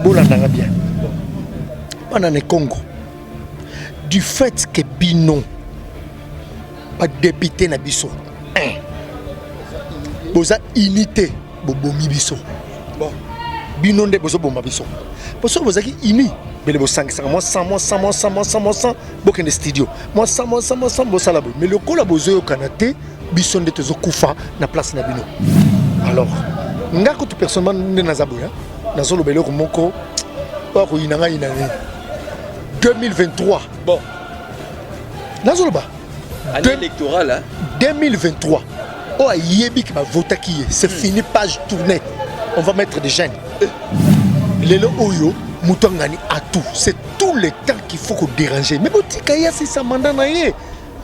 Bolandanga bien. Bana ne Congo. Du fait que bino ba député na biso un boza unité bobomi biso. Bon, bino nde bozoboma biso. Po soki bozalaki uni bele bosangisaka mwa 100 mwa 100 mwa 100 mwa 100 mwa 100 bokende studio mwa 100 mwa 100 mwa 100 bosala boye, mais lokola bozoyokana te, biso nde tozokufa na place na bino. Alors nga kutu personnellement nde naza boye, nazoloba eloko moko oyo akoyina ngai yina nini. 2023, bon, nazoloba année électorale, hein? 2023 oyo ayebi ke bavotaki ye, c'est fini, page tournée, on va mettre des jeunes. Lelo oyo moto angani atout, c'est tout le temps qu'il faut kodéranger, mais botika ye asisa mandat na ye,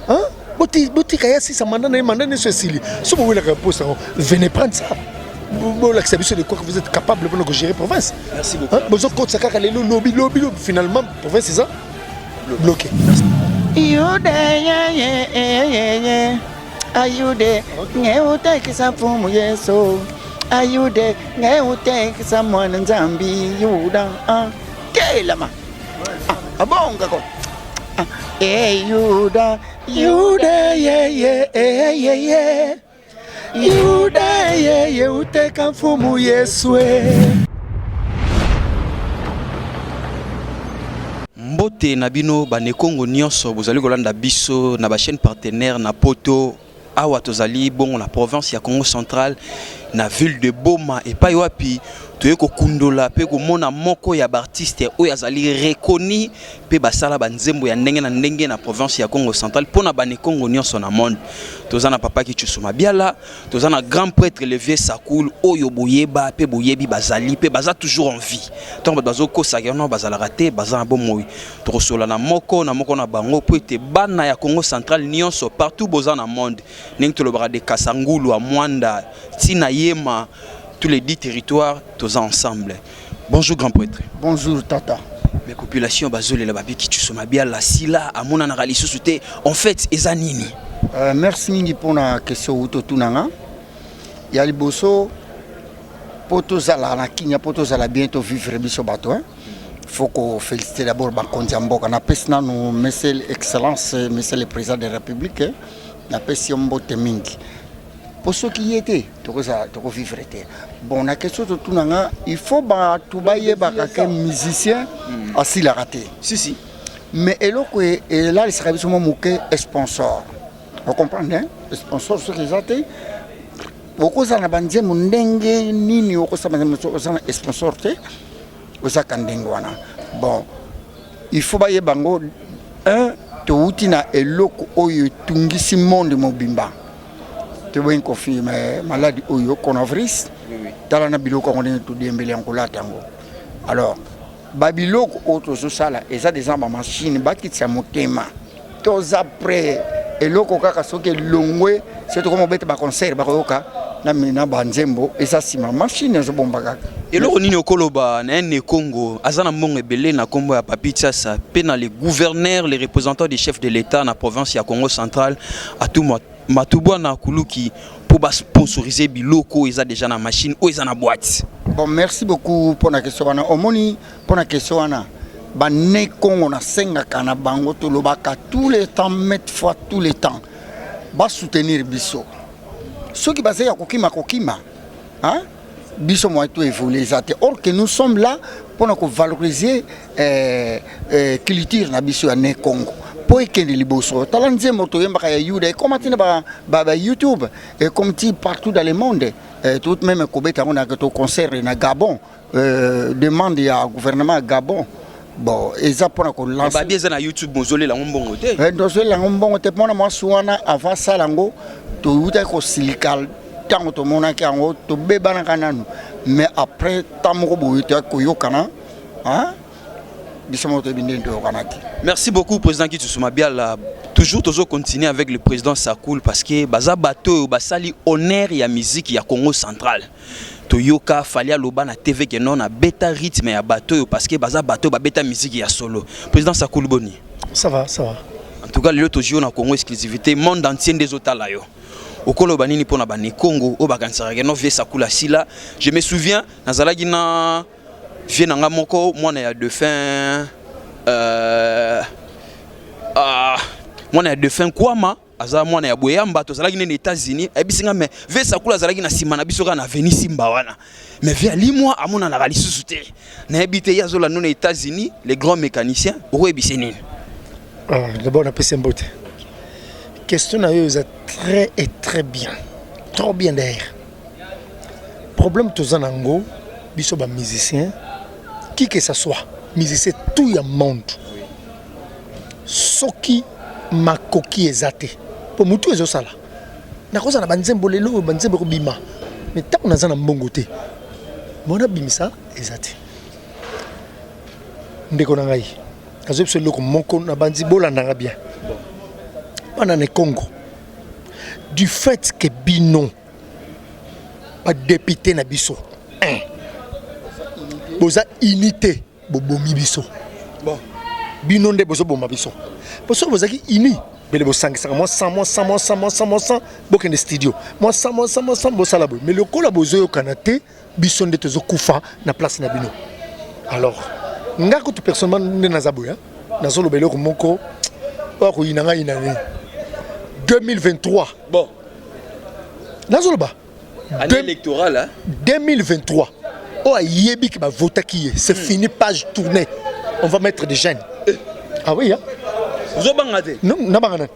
hein? Botika ye asisa mandat na ye. Mandat nyonso esili, so bowelaka poste yango, venez prendre ça, bolakisa biso de quoi que vous êtes capable mpona kogérer province. Merci beaucoup. Bozokotisa kaka lelo, lobi, lobi, lobi, finalement province eza bloqué. Yude ye ye ye ye ayude ngeutekisa mfumu Yesu, ayude ngeutekisa mwana Nzambi Yuda, ah, kelama, ah, abonga ko, ah, eh, Yuda, Yuda ye ye ye ye Yuda ye ye uteka mfumu Yesu. Mbote na bino banekongo nyonso bozali kolanda biso na bachaîne partenaire na Poto. Awa tozali bongo na province ya Congo Central, na ville de Boma, epai wapi toye kokundola mpe komona moko ya baartiste oyo azali reconnu mpe basala banzembo ya ndenge na ndenge na province ya Congo Central mpona banekongo nyonso na monde. Toza na papa Kichusu Mabiala, toza na grand prêtre le vieux Sakul oyo boyeba mpe boyebi, bazali mpe baza toujours en vie. Ntango bato bazokosaka yango, bazalaka te, baza na bomoi. Tokosola na moko na moko na bango mpo ete bana ya Congo Central nyonso partout boza na monde, ndenge tolobaka de Kasangulu a Mwanda ntina Yema, tous les 10 territoires, toza ensemble. Bonjour grand prêtre. Bonjour tata. Mais population bazolela, babi Kichusu Mabiala sila amonanaka lisusu te. En fait eza nini? Merci mingi mpona question outi otunanga ya liboso. Mpo tozala na kinya, mpo tozala bien, tovivre biso bato, hein? Faut koféliciter d'abord bakonzi ya mboka. Napesi nanu monsieur excellence, monsieur le président de la République, napesi yo mbote mingi, mpo soki ye te, tokozala tokovivre te. Bon, na question totunanga, il faut bato bayebaka ke musicien asilaka te. Si si. Mais eloko elalisaka biso mwa moke, sponsor. Ocomprendre, hein? Sponsor soki eza te, okozala na banzembo ndenge nini? Okosala banzembo soki oza na sponsor te, ozaka ndenge wana. Bon, il faut bayeba yango un, towuti na eloko oyo etungisi monde mobimba, toboyi confirme maladie oyo coronavirus. Tala na biloko yango ndenge todiembeli yango, kolata yango. Alors babiloko oyo tozosala eza deja bamachine, bakitisa motema, toza prêt. Eloko kaka soki elongwe, soki tokoma obeta baconcert, bakoyoka na banzembo eza nsima, machine ezobomba kaka. Eloko nini okoloba na ye Congo aza na mbongo ebele na nkombo ya Papi Tiasa, mpe na les gouverneurs, les représentants du chef de l'État na province ya Congo Central, Atou Matubwana Kuluki, mpo basponsoriser biloko eza déjà na machine, oyo eza na boîte? Bon, merci beaucoup mpona question wana. Omoni, mpona question wana, bane Kongo nasengaka na bango, tolobaka tous les temps, maintes fois, tous les temps, basoutenir biso. Soki baza ya kokima kokima, hein? Biso moyen to évoluer eza te, or que nous sommes là mpona kovaloriser culture na biso ya ne Congo mpo ekende liboso. Tala nzembo toyembaka ya Yuda, ekoma ntina ba, ba, ba YouTube, ekomi ti partout dans le monde. Tout même kobeta yango na to concert na Gabon, demande ya gouvernement ya Gabon. Bon, eza mpona kolancer. Babi eza na YouTube, mozolela yango mbongo te. Tozolela yango mbongo te. Mpona mwasi wana, avant sala yango, toyutaki kosilika. Ntango tomonaki yango, tobebanaka nanu, mais après temps moko boye toyaki koyokana, biso moko toyebi ndenge toyokanaki. Merci beaucoup président Kitusu Mabiala. Toujours toujours continuer avec le président Sakoul, parce que baza bato basali honneur ya musique ya Congo Central. Toyoka Fally aloba na TV ke non, na beta rythme ya bato oyo, parce que baza bato babeta musique ya solo. Président Sakoul, boni? Ça va, ça va. En tout cas lelo tozwi na Congo exclusivité, monde entier nde ezotala yo. Okoloba nini mpona bane Congo oyo bakanisaka ke non, vieux Sakoul asila? Je me souviens, nazalaki na Vieux na nga moko mwana ya defunt euh, ah, mwana ya defunt Kwama aza mwana ya Boyamba, tozalaki nde na États-Unis, ayebisi nga mais vieux Sakula azalaki na nsima na biso kaka na avenue Simba wana, mais vieux alimwa amonanaka lisusu te, nayebi te ye azolanda na États-Unis, le grand mécanicien, okoyebisa nini? Ah, d'abord napesi mbote. Question na yo eza très et très bien, trop bien d'ailleurs. Problème toza nango biso bamusicien, qui que ça soit musicien, tout ya monde, soki makoki eza te, mpo motu ezosala nakozala na banzembo lelo oyo, banzembo ekobima, mais ntango naza na mbongo te, mona bimisa eza te. Ndeko na ngai, nazoyi biso eloko moko na bandi, bolandanga bien. Bana na Congo, du fait que bino badéputé na biso un boza unité, bobomi biso. Bon. Bino nde bozoboma biso, po soki bozalaki uni, bele bosangisaka mwa 100, mwa 100, mwa 100, mwa 100, mwa 100, bokende studio, mwa 100, mwa 100, mwa 100, bosala boye. Mais lokola bozoyokana te, biso nde tozokufa na place na bino. Alors nga kutu personnellement, nde naza boye, nazoloba eloko moko oyo akoyina ngai yina nini. 2023, bon, nazoloba année électorale, hein? 2023 oyo, ayebi ke bavotaki ye, c'est fini, page tournée, on va mettre des jeunes. Ah oui, hein? Ozobanga te? Non, nabanga nani?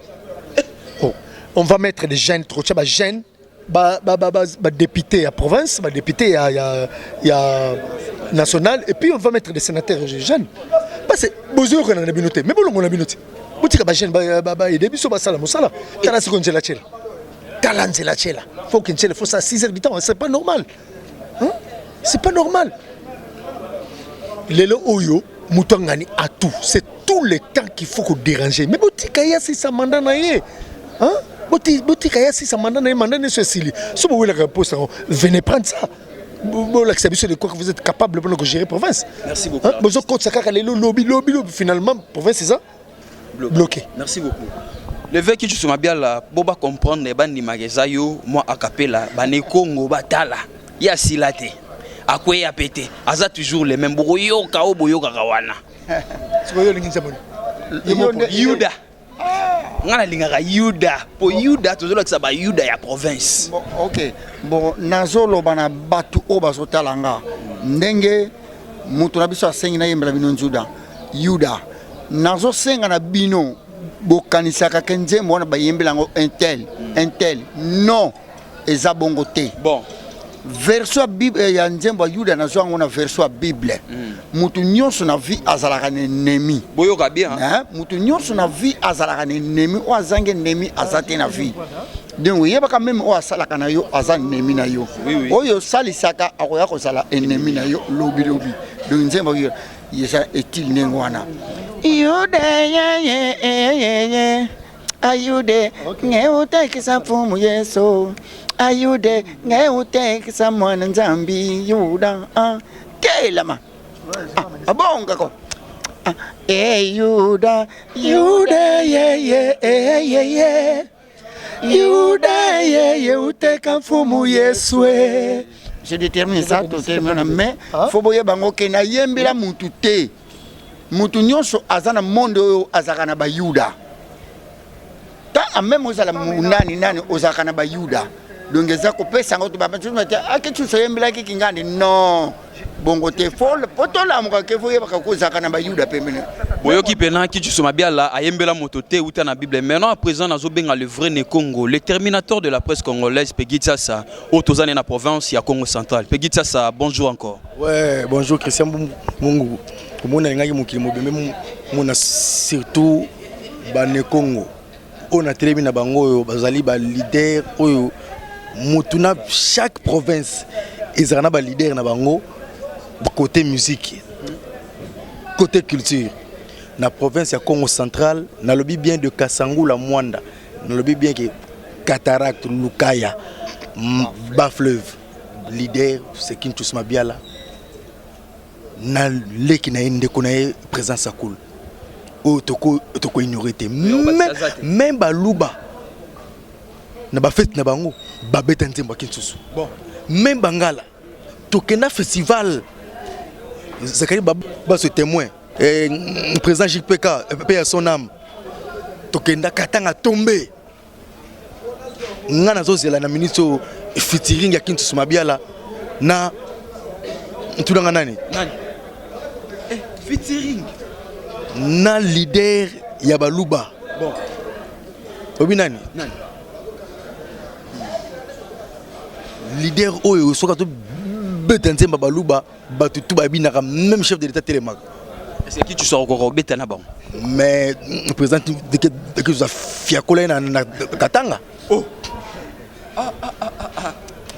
Oh. On va mettre des jeunes, tokotia bajeune badéputé ya province, badéputé ya national, et puis on va mettre des sénateurs jeunes, parce que bozoyokana na bino te, mais bolongo na bino te, botika bajeune baaider biso, basala mosala. Tala sikoyo nzela tiela, tala nzela tiela, faut que nzela faut ça 6 heures du temps, c'est pas normal, hein? C'est pas normal. Lelo oyo moto angani atout, c'est tout le temps qu'il faut kodéranger, mais botika ye asisa mandat na ye, hein? Botika ye asisa mandat na ye. Mandat nyonso esili, so bowelaka poste yango, venez prendre ça, bolakisa biso de quoi que vous êtes capable mpona kogérer province. Merci beaucoup. Bozokotisa kaka lelo, lobi, lobi, lobi, finalement province eza bloqué. Merci beaucoup, l'évêque Jusu Mabiala. Bo bacomprendre, bandimaka eza yo mwa akapela bana Ekongo batala ye asila te, akweya pe te, aza toujours le même. Bokoyoka oyo boyokaka wana. Sikoyo olingi nzembo? Yuda. Nga nalingaka Yuda, mpo Yuda tozolakisa bayuda ya province. Bon, ok, bon, nazoloba na bato oyo bazotala nga, ndenge moto na biso asengi nayembela bino nzuda Yuda, nazosenga na bino, bokanisaka ke nzembo wana bayembela yango un tel, un tel. Non, eza bongo te. Bon. Version ya Bible ya nzembo ya Yuda, nazwa yango na version ya Bible. Moto nyonso na vie azalaka na ennemi. Boyoka bien. Moto nyonso na vie azalaka na ennemi. Oyo azangi ennemi aza te na vie. Donc oyebaka, même oyo asalaka na yo aza ennemi na yo. Oyo osalisaka akoya kozala ennemi na yo lobilobi. Donc nzembo oyo eza etile ndenge wana: Yude yeye, ayude ngeutekisa mfumu Yesu, ayude ngeutekisa mwana Nzambi Yuda, ah, telama, ah, abongako, ah, e Yuda, Yuda yeye yeye, Yuda yeye uteka mfumu Yesu e. Je détermine ça, totermine, mais faut boyeba yango ke nayembela mutu te. Mutu nyonso aza na monde oyo azalaka na bayuda. Ta même ozala nani nani, ozalaka na bayuda. Donc eza kopesa yango te ake tuso oyembelaki kingandi. Non, bongo te. Po tolamuka ke faut oyebaka ko ozalaka na bayuda pembeni. Boyoki mpena, Kijuso Mabiala ayembela moto te, uta na Bible. Maintenant, à présent, nazobenga le vrai ne Congo, le terminateur de la presse congolaise, Peggy Tsasa, oyo toza na province ya Congo Central. Peggy Tsasa, bonjour encore. Ouais, bonjour Christian Mungu. Komona alingaki mokili mobimbe mona, surtout bane Congo oyo natelemi na bango, oyo bazali baleader, oyo motu na chaque province ezalaka na baleader na bango, côté musique, côté culture. Na province ya Congo Central, nalobi bien de Kasangula Mwanda, nalobi bien ke Cataracte Lukaya, Bas-Fleuve, leader c'est Kintus Mabiala na leki na ye, ndeko na ye, président Sakul, oyo tokoignore te. Même baluba na bafete na bango babeta nzembo ya Kinsusu. Bon. Même bangala, tokenda festival. Zakari Baso témoin, eh, président JPK, paix à son âme. Tokenda Katanga tombé. Nga nazozela na minute oyo featuring ya Kintus Mabiala na ntulanga nani? Nani? Eh, featuring na leader ya Baluba. Bon. Obi nani? Nani? Leader oyo soki azobeta nzembo ya Baluba, bato tu babinaka, même chef de l'État telemaka. Est-ce que tu sors kobeta na bango? Mais président de fiakola ye na Katanga. Oh.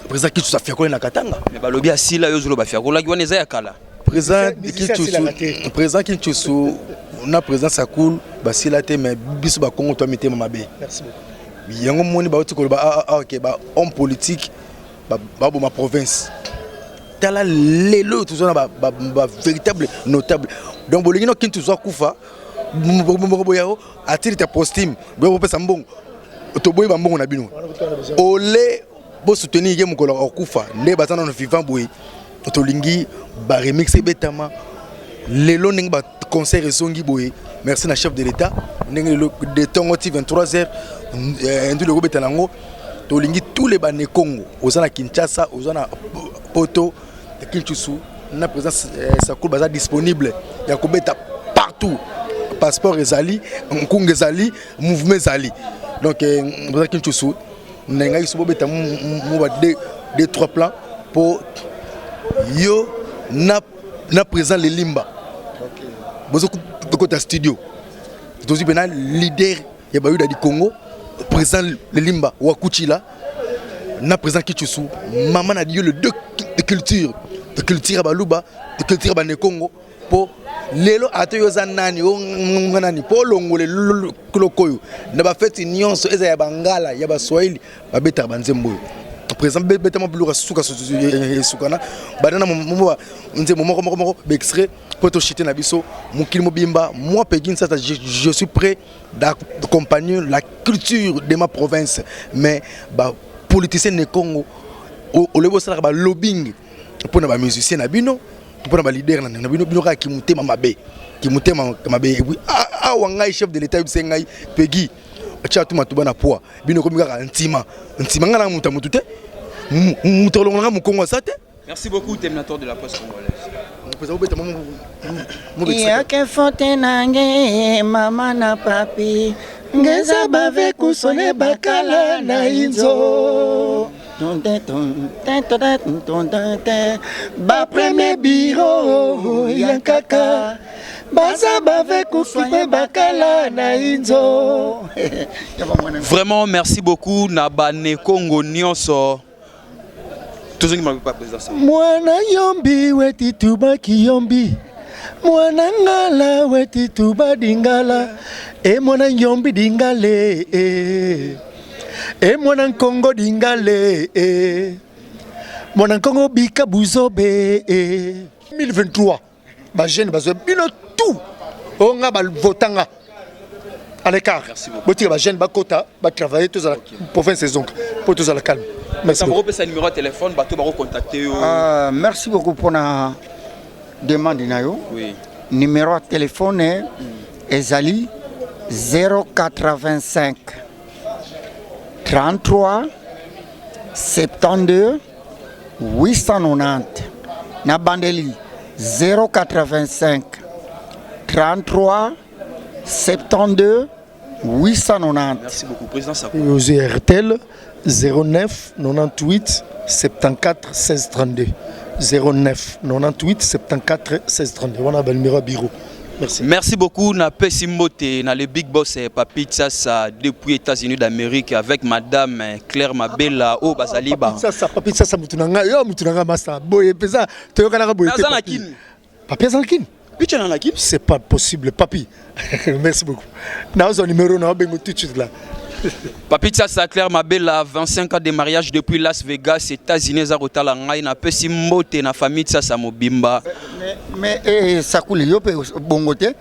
Président Kintusu afiakola ye na Katanga. Mais balobi asila, yo ozoloba fiakolaki, wana eza ya kala. Président Musicien asilaka te. Kintusu, président Kintusu na président Sakul basila te, mais biso Bakongo to mitema mabe. Merci beaucoup. Yango moni bauti koloba ah, ah, ok, ba homme politique baboma province. Tala lelo toza na ba véritable notable. Donc bolingi no Kintusu akufa moko boyao atiri ta postime boya bopesa mbongo, toboyi bambongo na bino ole bosoutenir ye mokolo akufa nde baza nano vivant boye. Tolingi baremix ebetama lelo ndenge baconcert ezongi boye. Merci na chef de l'État ndenge lelo de ntongo ti 23 heures ndulu ekobeta nango. Tolingi tous les bane Congo, oza na Kinshasa, oza na Poto, Kintusu na président Sakul baza disponible ya kobeta partout. Passeport ezali, nkunga ezali, mouvement ezali. Donc président Kintusu, nalingaki so bobeta mo ba 2 3 plans po yo na président Lelimba bozo kota studio. Tozwi mpena leader ya Bayuda du Congo, président Lelimba Wakuchila na président Kichusu, mama na dio, le deux de culture, de culture ya Baluba, de culture ya Banekongo. Mpo lelo ata yo oza nani, onga nani, mpo olongola eloko oyo na bafeti nyonso eza ya Bangala, ya Baswahili, babetaka banzembo oyo. Président, betama biloko ya suka esukana banda na mo nzembo moko moko moko, baextrait mpo toshite na biso mokili mobimba. Moi, Peggy Nsata, je suis prêt d'accompagner la culture de ma province, mais bapoliticien ne Congo olobi osalaka balobbying mpona bamusicien na bino, mpona baleader na bino, bino kaka kimotema mabe, kimotema mabe. Et puis awa ngai chef de l'État yebise ngai Peggy tia tu matuba na poids, bino ekomi kaka ntima ntima. Ngai na moto ya motu te, moto alongola nga mokongo aza te. Merci beaucoup, terminateur de la presse congolaise. Président, obeta mo Yake fote nange mama na papi ngeza bave kusone bakala na inzo ba premier bureau ya kaka baza bave kukipe bakala na inzo. Vraiment, merci beaucoup na bane Congo nyonso. Tozongi malamu pa président Sam. Mwana yombi weti tubaki yombi, mwana ngala weti tuba dingala e, mwana yombi dingale e, e mwana nkongo dingale e, mwana nkongo bika buzobe e. 2023 bajeune bazwa bino tout oyo nga bavotanga à l'écart. Botika bajeune bakota batravaille, tozala province ezonga mpo tozala calme. Merci beaucoup. Bakopesa numéro ya téléphone, bato bakocontacte yo. Merci beaucoup mpona demande na yo. Numéro ya téléphone ezali 085 33 72 890. Na bandeli 085 33 72 890. Merci beaucoup, président Sako. Ozwi RTL 09 98 74 16 32, 09 98 74 16 32, wana banuméro ya bureau. Merci. Merci beaucoup na pesi mbote na le big boss Papi Tsasa depuis États-Unis d'Amérique avec madame Claire Mabela o bazali ba. Sasa Papi Sasa, mutu na ngai, yo mutu na ngai, masa boye mpenza toyokanaka boye te. Naza na Papi. Kini. Papi aza na Kini. Picha na Kini. C'est pas possible, Papi. Merci beaucoup. Nazwa numéro na obengo tout de suite là. Papi Tsasa, Claire Mabela, 25 ans de mariage depuis Las Vegas, États-Unis, eza kotala ngai. Na pesi mbote na famille Tsasa mobimba. Mais Sakuli, yo mpe bongo te,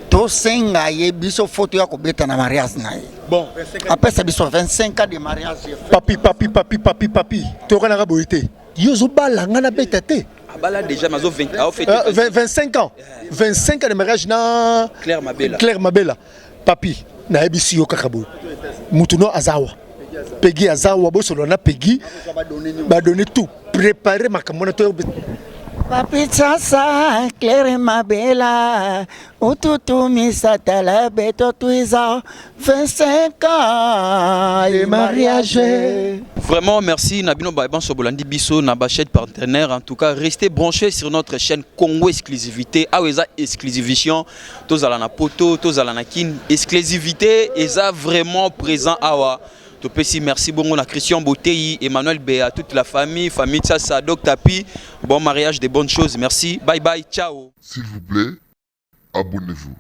tosenga ye biso foto ya kobeta na mariage na ye. Bon. Apesa biso 25 ans de mariage. Papi, papi, papi, papi, papi, toyokanaka boye te. Yo ozobala, ngai nabeta te. Abala déjà, mais azo 20 ao fête. 25 ans, 25 ans de mariage na Claire Mabela. Claire Mabela. Papi, nayebisi yo kaka boye, mutu no aza awa, Pegi aza awa, bosolola na Pegi, badonner tout, préparer makambo wana to. Papi Tsasa, Claire Mabela, ututumisa tala beto twiza 25 ans de mariage. Vraiment, merci na bino ba bolandi biso na ba chaîne partenaire. En tout cas, restez branchés sur notre chaîne Congo Exclusivité. Awa eza exclusivision, tozala na poto, tozala na Kin. Exclusivité eza vraiment présent awa. Topesi merci bongo na Christian Botei, Emmanuel Béa, toute la famille, famille Tsasa, Dr Pi. Bon mariage, de bonnes choses. Merci. Bye bye. Ciao. S'il vous plaît, abonnez-vous.